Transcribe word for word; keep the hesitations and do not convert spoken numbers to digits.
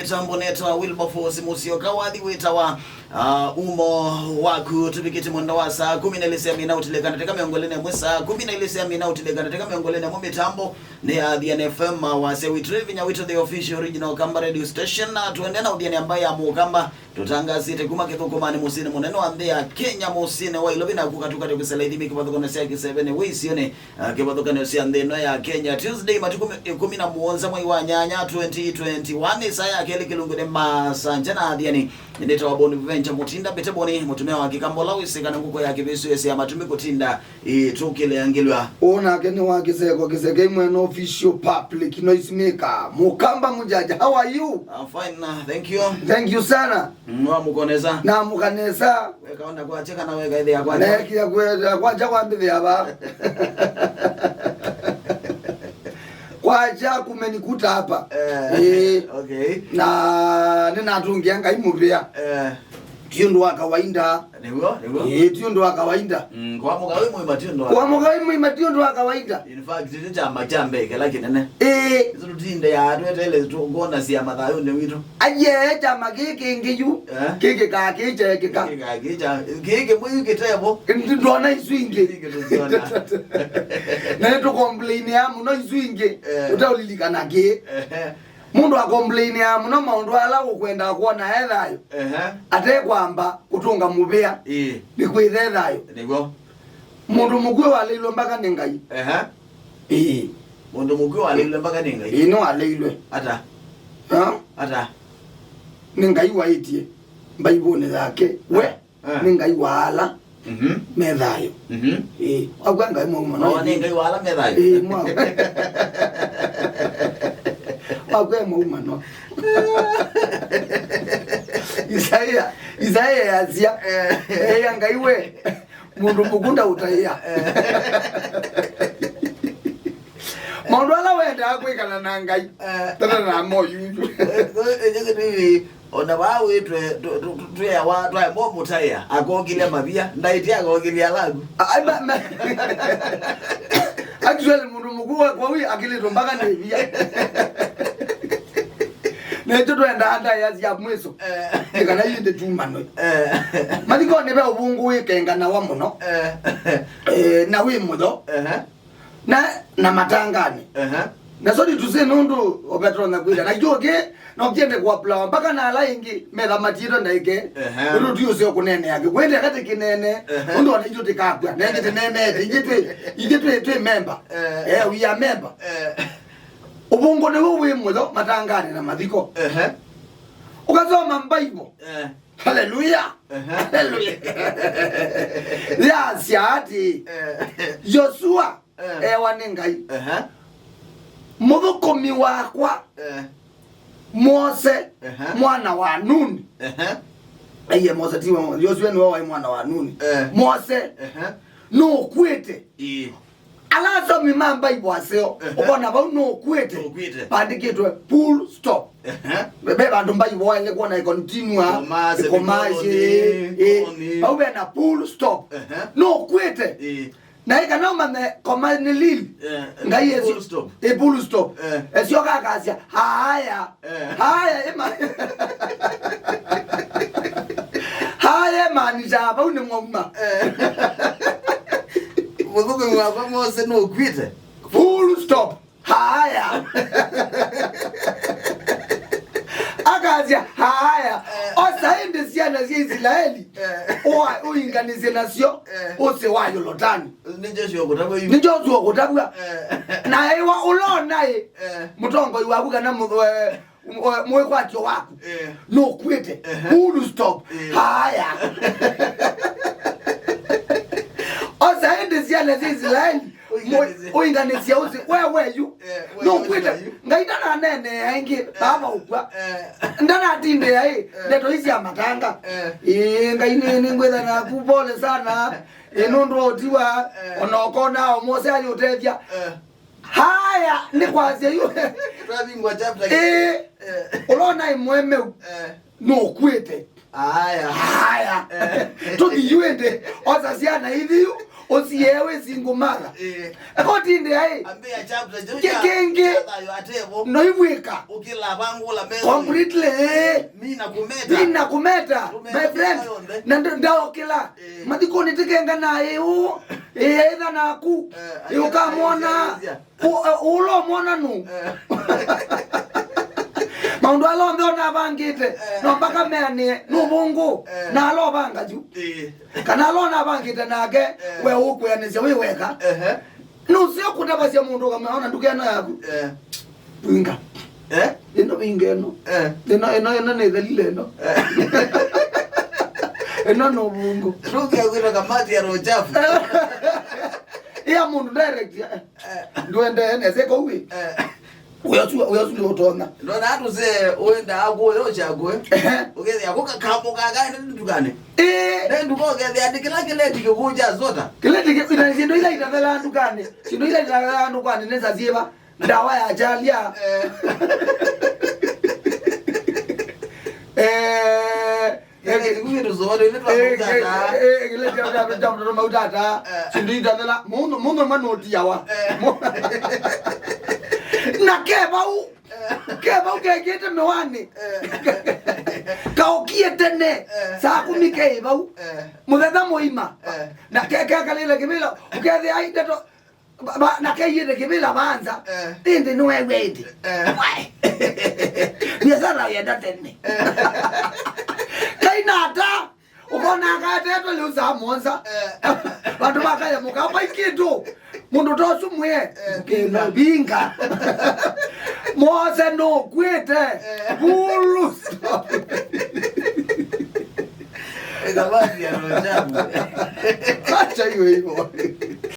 Mĩtambo netawa Wilberforce Musyoka, wathi wĩtawa, ah, Umo Waku. Tũvikĩte mwendo wa saa kumi na ilĩ sya mĩao ũtilĩka ndatĩka mĩongo ĩlĩ na ĩmwe, saa kumi na ilĩ sya mĩao ũtilĩka ndatĩka mĩongo ĩlĩ na ĩmwe. Mĩtambo nĩ ya Athiani F M, wasya witũ, vinya witũ, the official original Kamba radio station, na tũendee na Ũthiani ambayo ya Mũkamba. Tũtangasĩte kuma kĩthũkũmanĩ mũsyĩnĩ mũnene wa nthĩ ya Kenya, mũsyĩnĩ wa Ilovi, na kũkatuka tũkĩsela ithimi kĩvathũkano sya kĩsevenĩ wĩ isionĩ, ah, kĩvathũkano sya nthĩ ĩno ya Kenya. Tuesday, matukũ ĩkũmi na mũonza mwei wa nyanya, twenty twenty-one, ĩsaa ya kelĩ kĩlungu nĩ Masanja na Athiani. Nĩtawa Bonaventure Mutinda, Mbĩte Boni, mũtumĩa wa Kĩkamba ũla wĩsĩkana ngũkũ ya kĩvĩsũ ĩsĩ ya matumi kũtinda ĩtũkĩleangĩlw'a. Ũũ nake nĩ wa kĩseko kĩsekei mwene official public noise maker. Mũkamba Mũjaja, how are you? I'm fine, uh, thank you. Thank you sana. Mm, wamũka nesa? Namũka nesa. Weka ona kwakya kana weka ĩthĩa kwakya? Nekia kwenda kwakya kwambĩthĩa va. Kwakya kumenikuta hapa. Eh, eh, okay. Na nĩnatũngĩa Ngai mũvea. Eh. Ti ũndũ wa kawaida. Nĩguo, nĩguo. Ĩĩ, ti ũndũ wa kawaida. Mm, kũamũka wĩ mũima ti ũndũ wa... Kũamũka wĩ mũima ti ũndũ wa kawaida. In fact, nĩ kyama kya mbee kĩla kĩnene. Ĩĩ. Ithu tũtindeaa tweteele tũkwona syama thayũnĩ witũ. Aye, kyama kĩĩ kĩngĩ yu, eh? Kĩkĩkaa kĩkyeekĩka. Kĩkĩkaa kĩkya-, kĩĩ kĩmwe yu kĩtevo. Ndona isu ingĩ. Isu ingĩ tũsiona. Na nĩtũkomplainĩa mũno isu ingĩ. Eh. Ũtaũlilikana kĩĩ. Ehe. Mũndũ akomplainĩa mũno maũndũ ala ũkwenda kwona e thayũ. Ehe. Atekwamba kũtũnga mũvea. Ĩĩ. Nĩ kwĩtha e thayũ. Nĩguo. Mũndũ mũkw'ũ waleilwe mbaka nĩ Ngai. Ehe. Ĩĩ. Mũndũ mũkw'ũ waleilwe mbaka nĩ Ngai? Ĩĩ, nĩwaleilwe. Ata? Ha? Ata? Nĩ Ngai waĩtye Mbaivũnĩ yake. We. Eh. Nĩ Ngai wa ala, mhm, me thayũ. Mhm. Ĩĩ, wakw'a Ngai mwaumano. Oh, nĩ Ngai wa ala me thayũ. Ĩĩ, mwa-, wakw'a mwaumano. Isaia, Isaia yasya, eh, eĩa Ngai we, mũndũ mũkunda ũtaĩa. Eh. Maũndũ ala wendaa kwĩkana na Ngai, eh, tata na moyuyu. Eh, eh, eh, eh, eh. Ona vaa wĩtwe, tũ-, tũ-, tũ-, twĩawa, twaemba ũmũtaĩa, akokĩlya mavia, ndaĩtye akokĩlya alaku. Ai, ma-, ma-, actually, mũndũ mũkũũ wa kwa wĩ akĩlĩtwe mbaka nĩ ĩvia. Nĩkyo twendaa ndaĩa sya mwĩso. Eh. Nĩ kana yu ndĩtumanwe. Eh. Mathikonĩ ve ũvũngũ wĩkenganawa mũno. Eh. Eh, na wĩ mũtho. Ehe. Na, na matanganĩ. Ehe. Na sorry to say, nũndũ ovetonya kwĩta. Na kĩu kĩ, no kĩende kũapulawa mpaka na ala ĩngĩ metha matiĩtwe ndaĩke. Ehe. Nũndũ ti ũseo kũneenea kĩ. Kwĩte katĩ kĩnene, ehe, nũndũ ona itũ tĩkakw'a. Na ĩngĩ tĩneenete, ithyĩ twĩ, ithyĩ twĩ, twĩ member. Eh. Eh, we are member. Eh. Ũvũngũ nĩw'o wĩ mũtho matanganĩ na mathiko. Ehe. Ũkasoma Bible. Eh. Haleluya. Ehe. Haleluya. Yasya atĩ, eh, Yosua, eh, ewa nĩ Ngai. Ehe. Mũthũkũmi wakwa, eh, Mose, ehe, mwana wa Nuni. Ehe. Aiye, Mose ti wa, Yosua nĩwe waĩ mwana wa Nuni. Eh. Mose, ehe, nũkw'ĩte. Ĩĩ. Ala asomi ma Bible aseo, ehe, ũkona vau nũkw'ĩte. Nũkw'ĩte. Vandĩkĩtwe full stop. Ehe. Ve, ve vandũ Bible waĩle kwona ĩkontinua, koma, ĩkoma, semicolon, ĩĩ, ĩĩ, colon. Vau vena full stop. Ehe. Nũkw'ĩte. Ĩĩ. Na ĩ kana ũmanye koma nĩ lili. Eh, Ngai esi-, full stop. Ĩ full stop. Eh. Esyoka akasya, haya. Eh. Haya, ĩma-, haya, ĩmaanisha vau nĩ mwauma. Eh. Mũthũkũmi wakwa Mose nũkw'ĩte. Full stop. Haya. Akasya, haya. Eh. Osa ĩndĩ syana sya Isilaeli. Eh. Ũa-, ũinganĩsye nasyo, eh, ũsĩ wa Yolotani. Nĩ Joshua kũtavw'a yu. Nĩ Joshua kũtavw'a. Eh. Na ĩwa ũlona ĩ, eh, mũtongoi waku kana mũthwe-, Mũ-, mwĩkwatyo waku, eh, nũkw'ĩte. Ehe. Full stop. Eh. Haya. Osa ĩndĩ syana sya Isilaeli, ũinganĩsye, ũinganĩsye ũsĩ, we, we yu. Eh, we nũkw'ĩte. Yu. Ngai ndananeenea ĩngĩ, eh, vava ũkw'a. Eh. Ndanatindĩa ĩ, eh, ndeto ii sya matanga. Eh. Ĩĩ, Ngai nĩ, nĩngwĩtha naku, pole sana. Ĩ, nũndũ wa ũtiwa, eh, ona ũkona o Mose ayũtethya. Eh. Haya, nĩ kwasya yu. Twavingwa chapter. Eh, eh, ũlona ĩ mũemeu. Eh. Nũkw'ĩte. Haya. Haya. Eh. Tũthi yu ĩndĩ. Osa syana ithi yu. Ũsiee wĩ single mother. Eh. Akotindĩa ĩ. Ambĩa chapter kĩu kya kĩngĩ. Thayũ atevo. Noimwĩka. Ũkĩla vangũla mesa. Completely. Mina kũmeta. Mina kũmeta. Kũmeta my friend. Yonthe. Na ndo- ndaokĩla. Eh. Mathikũnĩ tĩkengana ĩ ũ. Ĩ etha naku. Eh, ĩ ũkamwona. Ũ- ũ- ũla ũmwona nũ. Eh. Maũndũ ala onthe onavangĩte. Eh. No mpaka meanĩe. Nũ vũngũ. Eh. Na ala ovanga yu. Eh. Kana ala onavangĩte nake, we ũkwĩanĩsya wĩ weka. Ehe. Nũseo kũtavasya mũndũ ũkamwĩa ona nduka ĩno yaku. Eh. Vinga. Eh? Ĩno vinga ĩno. Eh. Ĩno, ĩno, ĩno nĩ thelile ĩno. Eh. Ĩno no vungu. Nduka kwĩna kamati ya roho chafu. Ĩa mũndũ direct, eh. Eh. Ndwende nese kũu ĩ. Eh. Ũyasu, ũyasu nĩ ũtonya. Ndona atũse ũenda akũya ũchakwe. Ehe. Ũkethĩa kũka kambo kaka ende ndukanĩ. Ĩĩ. Ne nduka ũkethĩa atĩ kĩla kĩleti kĩkũũ kya soda. Kĩleti kĩ- ina syĩndũ ila itathelaa ndukanĩ. Syĩndũ ila itathelaa ndukanĩ nĩ sa syĩva. Ndawa ya chalia. Eh. Eh. Kĩleti kĩu kĩtũsũva tũine twa mautata. Kĩleti kĩu kĩtũsũva tũine mautata. Eh. Syĩndũ itathela. Mũndũ, mũndũ mwa nũtiawa. Eh. Na ke vau. Eh. Ke vau kekĩte mĩwani. Eh. Kaũkie tene. Eh. Saa kũmi ke vau. Eh. Mũthenya mũima. Eh. Na ke kekalĩle kĩvĩla. Ũkethĩa ai ndeto. Ba- ba- na keiĩte kĩvĩla vanza. Eh. Ĩndĩ nĩweew'a ĩndĩ. Eh. Wae. Biasara yenda tene. Eh. Kainata. Ũkona akaetetwe lĩu saa mũonza. Eh. Vandũ vakaya mũkamba ikĩtũ. Mũndũ ta ũsu mwĩe. Eh, kĩno vinga. Mose nũkwĩte. Eh. Full stop. Ĩkavasi ya roho chafu. Acha hiyo hivyo.